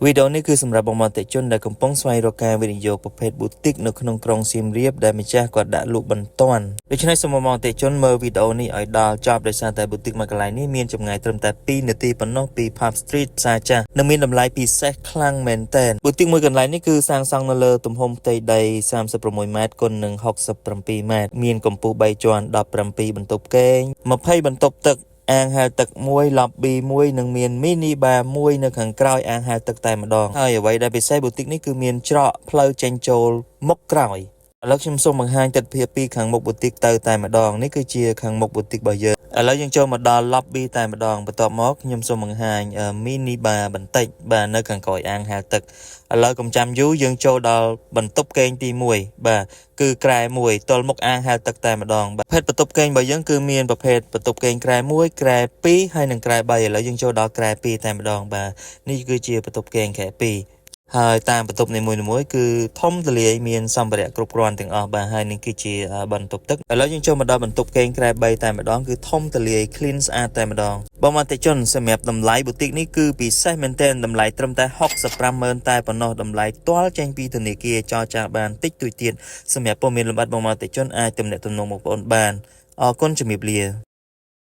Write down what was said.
វីដេអូនេះគឺសម្រាប់បងប្អូនអតិថិជនដែលកំពុងស្វែងរកការវិនិយោគប្រភេទ boutique នៅក្នុងក្រុងសៀមរាបដែលម្ចាស់គាត់ដាក់លក់បន្ទាន់ដូច្នេះសូមបងប្អូនអតិថិជនមើលវីដេអូនេះឲ្យដល់ចប់ដោយសារតែ boutique មួយកន្លែងនេះមានចម្ងាយត្រឹមតែ2នាទីប៉ុណ្ណោះពី Pub Street ផ្សារចាស់និងមានតម្លៃពិសេសខ្លាំងមែនទែន boutique មួយកន្លែងនេះគឺសាងសង់នៅលើទំហំផ្ទៃដី36ម៉ែត្រគុណនឹង67ម៉ែត្រមានកម្ពស់3ជាន់17បន្ទប់គេង20បន្ទប់ទឹកអាងហែលទឹកមួយ lobby មួយនិងមាន mini bar មួយនៅខាងក្រោយអាងហែលទឹកតែម្ដងហើយអ្វីដែលពិសេស boutique នេះគឺមានច្រកផ្លូវចេញចូលមុខក្រោយឥឡូវខ្ញុំសូមបង្ហាញទិដ្ឋភាពពីខាងមុខ boutique ទៅតែម្ដងនេះគឺជាខាងមុខ boutique របស់យើងឥឡូវយើងចូលមកដល់ lobby តែម្ដងបន្ទាប់មកខ្ញុំសូមបង្ហាញ mini bar បន្តិចបាទនៅខាងក្រោយអាងហែលទឹកឥឡូវកុំចាំយូរយើងចូលដល់បន្ទប់គេងទី1បាទគឺគ្រែ1ទល់មុខអាងហែលទឹកតែម្ដងបាទប្រភេទបន្ទប់គេងរបស់យើងគឺមានប្រភេទបន្ទប់គេងគ្រែ1គ្រែ2ហើយនិងគ្រែ3ឥឡូវយើងចូលដល់គ្រែ2តែម្ដងបាទនេះគឺជាបន្ទប់គេងគ្រែ2ហើយតាមបន្ទប់នីមួយៗគឺធំទូលាយមានសម្ភារៈគ្រប់គ្រាន់ទាំងអស់បាទហើយនេះគឺជាបន្ទប់ទឹកឥឡូវយើងចូលមកដល់បន្ទប់គេងគ្រែ3តែម្ដងគឺធំទូលាយ clean ស្អាតតែម្ដងបងអតិថិជនសម្រាប់តម្លៃ boutique នេះគឺពិសេសមែនទែនតម្លៃត្រឹមតែ65ម៉ឺនតែប៉ុណ្ណោះតម្លៃទាល់ចេញពីធនាគារចរចាបានតិចតួចទៀតសម្រាប់ព័ត៌មានលម្អិតបងអតិថិជនអាចទំនាក់ទំនងបងប្អូនបានអរគុណជំរាបលា។